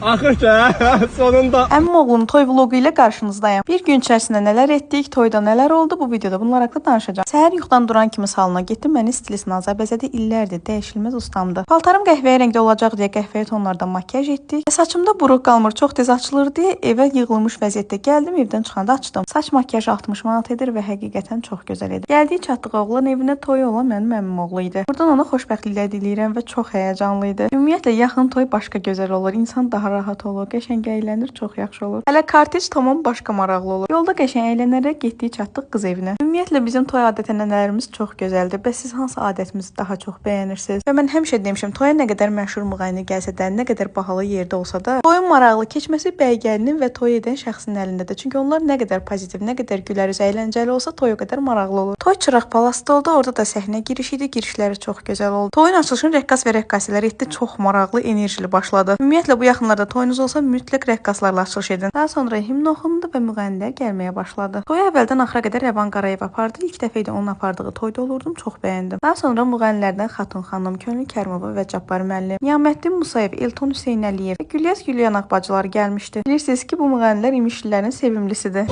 Axır ki, hə? Sonunda. Əmim oğlunun toy vloqu ilə qarşınızdayam. Bir gün içərisində nələr etdik, toyda nələr oldu, bu videoda bunlar haqqında danışacağam. Səhər yuxudan duran kimi salona getdim, məni stilist Naza bəzədi, illərdir dəyişilməz ustamdır. Paltarım qəhvəyi rəngdə olacaq deyə qəhvəyi tonlarda makiyaj etdik. Və saçımda buruq qalmır, çox tez açılır deyə evə yığılmış vəziyyətdə gəldim, evdən çıxanda açdım. Saç makiyajı 60 manat edir və həqiqətən çox gözəl idi. Gəldik, çatdıq oğlan evinə, toy olan mənim əmim oğlu idi. Buradan ona xoşbəxtliklər diləyirəm və çox həyəcanlı idi. Ümumiyyətlə yaxın toy başqa gözəl olur. İnsan daha rahat olur, qəşəng əylənir, çox yaxşı olur. Hələ kortej tamam başqa maraqlı olur. Yolda qəşəng əylənərək getdik, çatdıq qız evinə. Ümumiyyətlə bizim toy adət-ənənələrimiz çox gözəldir. Bəs siz hansı adətimizi daha çox bəyənirsiniz? Və mən həmişə demişəm, toya nə qədər məşhur müğənni gəlsə də, nə qədər bahalı yerdə olsa da, toyun maraqlı keçməsi bəy gəlinin və toy edən şəxsin əlindədir. Çünki onlar nə qədər pozitiv, nə qədər gülərüz, əyləncəli olsa, toy o qədər maraqlı olur. Toy Çıraq Palasda oldu. Orada da səhnə girişi idi. Girişləri çox gözəl oldu. Toyun açılışını rəqqas və rəqqasələr etdi. Çox maraqlı, enerjili başladı. Ümumiyyətlə bu yaxınlarda toyunuz olsa mütləq rəqqaslarla açılış edin. Daha sonra himn oxundu və müğənnilər gəlməyə başladı. Toyu əvvəldən axıra qədər Rəvan Qarayev apardı. İlk dəfə idi onun apardığı toyda olurdum, çox bəyəndim. Daha sonra müğənnilərdən Xatun xanım, Könül Kərimova və Cabbar müəllim, Niyaməddin Musayev, Elton Hüseynəliyev və Gülyaz Gülyanaq bacıları gəlmişdi. Bilirsiniz ki, bu müğənnilər İmişlilərin sevimlisidir.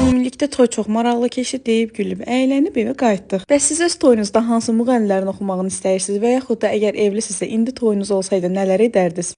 Ümumilikdə toy çox maraqlı keçdi, deyib gülüb, əylənib evə qayıtdıq. Bəs siz öz toyunuzda hansı müğənnilərin oxumağını istəyirsiniz və yaxud da əgər evlisinizsə, indi toyunuz olsaydı nələr edərdiniz?